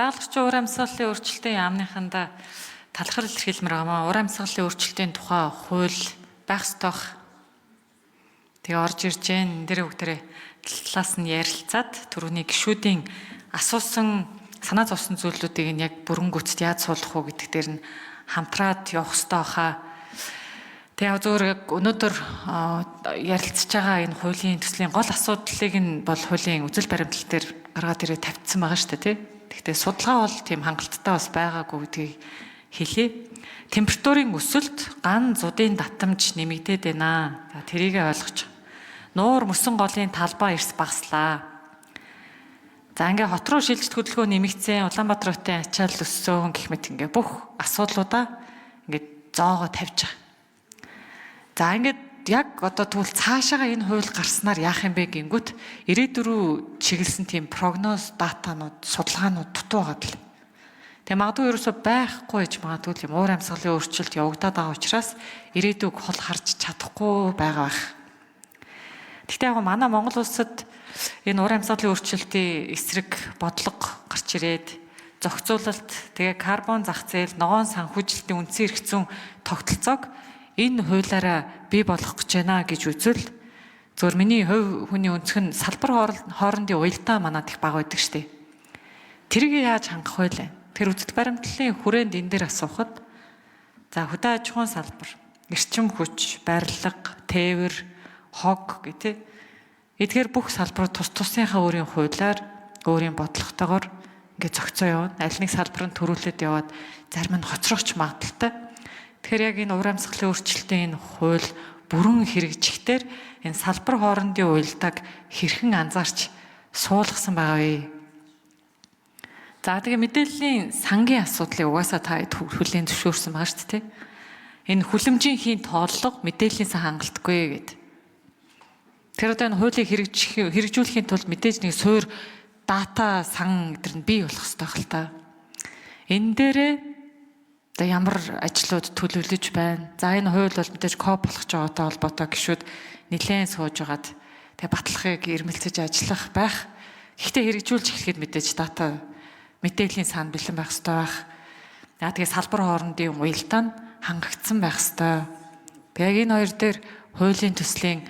Байгаль орчин уур амьсгалын өөрчлөлтийн яамныхандаа талхар илэрхийлмээр байгаа маа. Уур амьсгалын өөрчлөлтийн тухай хууль байх ёстой бах. Тэгээ орж ирж гэн. Энэ дээр бүгдээрээ талаас нь ярилцаад түрүүний гишүүдийн асуусан санаа зовсон зүйлүүдийг нь яг бүрэн гүйцэд яаж суулгах уу гэдэг дээр нь хамтраад явах ёстой хаа. Тэгээ зөвөр яг өнөөдөр ярилцж байгаа энэ хуулийн төслийн гол асуудлыг нь бол хуулийн үзэл баримтлал дээр гаргаад ирээ тавьчихсан байгаа шүү дээ, тий. Гэхдээ судалгаа бол тийм хангалттай бас байгаагүй гэдгийг хэлье. Температурын өсөлт ган зудын татамж нэмэгдээд байна. За тэрийг ойлгож. Нуур мөсөн голын талбай эрс багслаа. За ингээ хот руу шилжилт хөдөлгөөн нэмэгдсэн, Улаанбаатар хотын ачаал өссөн гэх мэт ингээ бүх асуудлуудаа ингээ зоогоо тавьж байгаа. За ингээд яг одоо тэгвэл цаашаага энэ хууль гарснаар яах юм бэ гингүүт ирээдүйн рүү чиглэсэн тийм прогноз датанууд, судалгаанууд дутуу байгаа л. Тэгээ магадгүй ерөөсөө байхгүй гэж магадгүй юм уур амьсгалын өөрчлөлт явагдаад байгаа учраас ирээдүйг хол харж чадахгүй байгаа байх. Гэхдээ яг манай Монгол улсад энэ уур амьсгалын өөрчлөлтийн эсрэг бодлого гарч ирээд зохицуулалт, тэгээ карбон зах зээл, ногоон санхүүжилтийн үндсэн эрх зүйн тогтолцоог энэ хуулиараа бий болгох гэж байна гэж үзвэл зөвхөн миний хувь хүний өнцөг нь салбар хоорондын уялдаа манад их бага байдаг штеп. Тэрийг яаж хангах вэ лээ? Тэр үзэл баримтлалын хүрээнд энэ дээр асуухад за хөдөө аж ахуйн салбар, эрчим хүч, барилга, тээвэр, хог гэх эдгээр бүх салбарууд тус тусынхаа өөрийн хуулиар, өөрийн бодлоготойгоор ингээд зохицоо явна. Аль нэг салбар нь төрүүлээд яваад зарим нь хоцрогч магадaltaй. Тэгэхээр яг энэ уур амьсгалын өөрчлөлтийн энэ хууль бүрэн хэрэгжихдээ энэ салбар хоорондын уялдааг хэрхэн анзаарч суулгасан байгаа вэ? За тэгээ мэдээллийн сангийн асуудлыг угаасаа та хүлээн зөвшөөрсөн байгаа шүү дээ. Энэ хүлэмжийн хийн тооллого мэдээллийн сан хангалтгүй гэд. Тэр одоо энэ хуулийг хэрэгжүүлэхийн тулд мэдээж нэг суур дата сан гэдэр нь бий болох хэрэгтэй хэл та. Энэ дээрээ одоо ямар ажлууд төлөвлөж байна. За энэ хууль бол мэдээж коп болох ч байгаатай холбоотой гişүүд нэлээд сууж байгаад тэгээ батлахыг ирмэлцэж ажиллах байх. Гэхдээ хэрэгжүүлж эхлэхэд мэдээж дата мэдээллийн сан бэлэн байх хэрэгтэй байх. За тэгээ салбар хоорондын уялдаа нь хангагдсан байх хэрэгтэй. Тэгээ яг энэ хоёр дээр хуулийн төслийн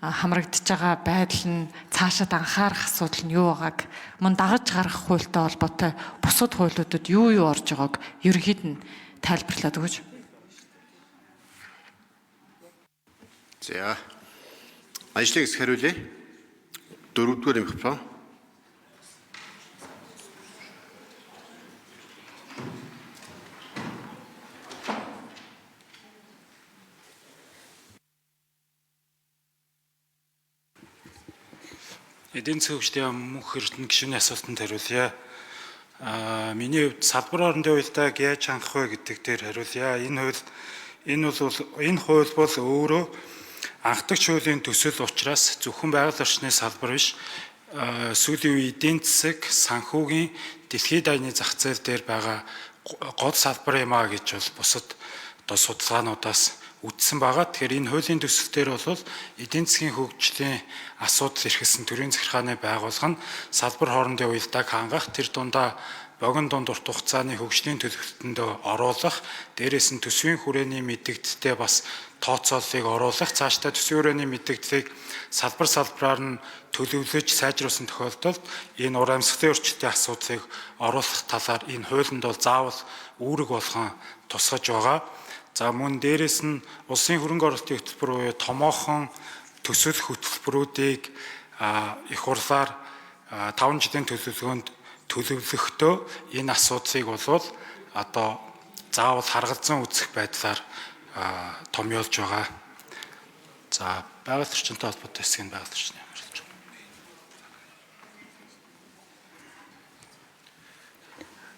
хамрагдаж байгаа байдал нь цаашаад анхаарах асуудал нь юу байгааг мөн дагаж гарах хуультай холбоотой бусад хуулиудад юу юу орж байгааг ерөнхийд нь тайлбарлаад өгөөч. За. Ажлыг хэсэг хариулъя. Дөрөвдүгээр микрофон. Эдийн засгийн хөгжлийн мөнх эрдэнэ гишүүний асуултанд хариулъя. Миний хувьд салбар хоорондын уялдааг яаж хангах вэ гэдэг дээр хариулъя. Энэ хууль бол өөрөө анхдагч хуулийн төсөл учраас зөвхөн байгаль орчны салбар биш, сүүлийн үеийн эдийн засаг, санхүүгийн, дэлхийд даяны зах зээл дээр байгаа гол салбар юм а гэж бол бусад одоо судалгаануудаас үздсэн байгаа. Тэгэхээр энэ хуулийн төсөл дээр бол эдийн засгийн хөгжлийн асуудал эрхэлсэн төрийн захиргааны байгууллага нь салбар хоорондын уялдааг хангах, тэр дундаа богино дунд урт хугацааны хөгжлийн төлөвлөлтөнд оруулах, дээрээс нь төсвийн хүрээний мэдэгдэлтэй бас тооцооллыг оруулах, цаашдаа төсвийн хүрээний мэдэгдлийг салбар салбараар нь төлөвлөж сайжруулсан тохиолдолд энэ ур амьсгалын өөрчлөлтийн асуудлыг оруулах талаар энэ хуулинд бол заавал үүрэг болгон тусгаж байгаа. За мөн дээрээс нь улсын хөрөнгө оруулалтын хөтөлбөр буюу томоохон төсөл хөтөлбөрүүдийг их хурлаар 5 жилийн төлөвлөгөөнд төлөвлөхдөө энэ асуудлыг бол одоо заавал харгалзан үзэх байдлаар томьёолж байгаа. За байгаль орчинтой холбоотой хэсгийг байгаль орчны хариулж байна.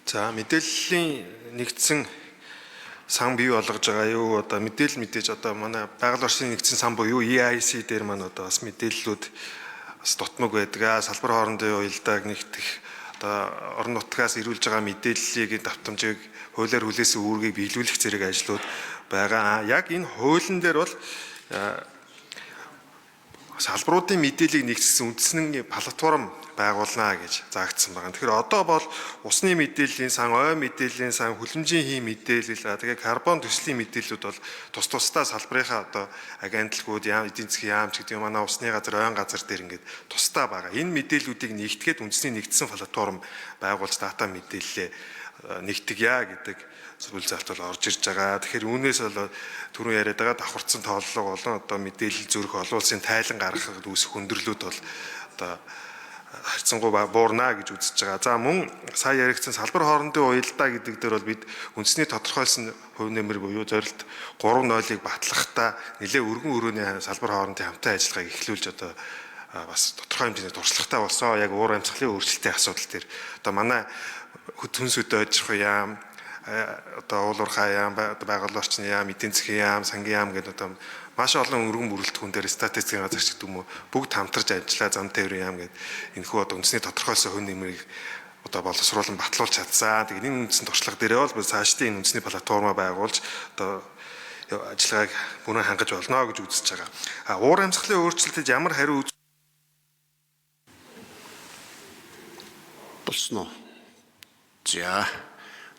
За мэдээллийн нэгдсэн сан бий болгож байгаа юу одоо мэдээлэл мэдээж одоо манай байгаль орчны нэгдсэн сан буюу EIC дээр маань одоо бас мэдээллүүд бас дутмаг байдаг. Салбар хоорондын уялдааг нэгтгэх одоо орон нутгаас ирүүлж байгаа мэдээллийг давтамжийг хуулиар хүлээсэн үүргийг биелүүлэх зэрэг ажлууд байгаа. Яг энэ хуулийн дээр бол Салбаруудын мэдээллийг нэгтгэсэн үндэсний платформ байгуулнаа гэж заагдсан байгаа. Тэгэхээр одоо бол усны мэдээллийн сан, ой мэдээллийн сан, хүлэмжийн хий мэдээлэл, тэгээ карбон төслийн мэдээллүүд бол тус тусдаа салбарынхаа одоо агентлагууд, яам, эдийн засгийн яам ч гэдэг юм, манай усны газар, ойн газар дээр ингээд тусдаа байгаа. Энэ мэдээллүүдийг нэгтгээд үндэсний нэгдсэн платформ байгуулж дата мэдээллээ нэгтгэе гэдэг зүйл залт бол орж ирж байгаа. Тэгэхээр үүнээс бол түрүүн яриад байгаа давхарцсан тооллого болон одоо мэдээлэл зөрөх олон улсын тайлан гаргахад үүсэх хүндрэлүүд бол одоо харьцангуй буурнаа гэж үзэж байгаа. За мөн сая яригдсан салбар хоорондын уялдаа гэдэг дээр бол бид үндэсний тодорхойлсон хувь нэмэр буюу зорилт 3.0-ыг батлахдаа нэлээ өргөн өрөөний салбар хоорондын хамтын ажиллагааг эхлүүлж одоо бас тодорхой хэмжээний туршлагатай болсон. Яг уур амьсгалын өөрчлөлтийн асуудал дээр одоо манай хүнс хөдөө аж ахуй яам, одоо уул уурхай яам, байгаль орчны яам, эдийн засгийн яам, сангийн яам гэдэг одоо маш олон өргөн бүрэлдэхүүн дээр статистикийн газар ч гэдэг юм уу бүгд хамтарч ажиллаа, зам тээврийн яам гэдэг энэхүү одоо үндэсний тодорхойлсон хувь нэмрийг одоо боловсруулан батлуулж чадсан. Тэгээд энэ үндсэн туршлага дээрээ бол цаашдын энэ үндэсний платформа байгуулж одоо ажиллагааг бүрэн хангаж болно гэж үзэж байгаа. А уур амьсгалын өөрчлөлтөд ямар хариу Болсон уу? За.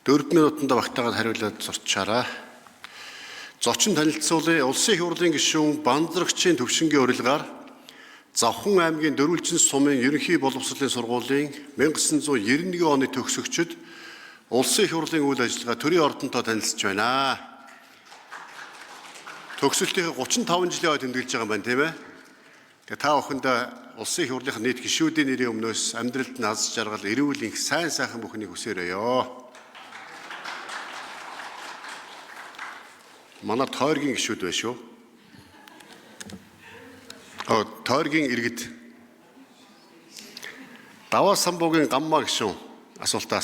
4 минутанд багтаагаад хариулаад сурчаарай. Зочин танилцуулъя. Улсын их хурлын гишүүн Банзрагчийн төвшингийн урилгаар Завхан аймгийн Дөрвөлжин сумын ерөнхий боловсролын сургуулийн 1991 оны төгсөгчд Улсын их хурлын үйл ажиллагаа төрийн ордонтой танилцж байна. Төгсөлтийнхээ 35 жилийн ой тэмдэглэж байгаа юм байна, тийм ээ. Тэгээ та бүхэндээ Улсын их хурлынхаа нийт гишүүдийн нэрийн өмнөөс амьдралд нь аз жаргал, эрүүл энх, сайн сайхан бүхнийг хүсээрэй. Манай тойргийн гишүүд байна шүү. Тойргийн иргэд. Даваа самбуугийн гаммаа гишүүн асуултаа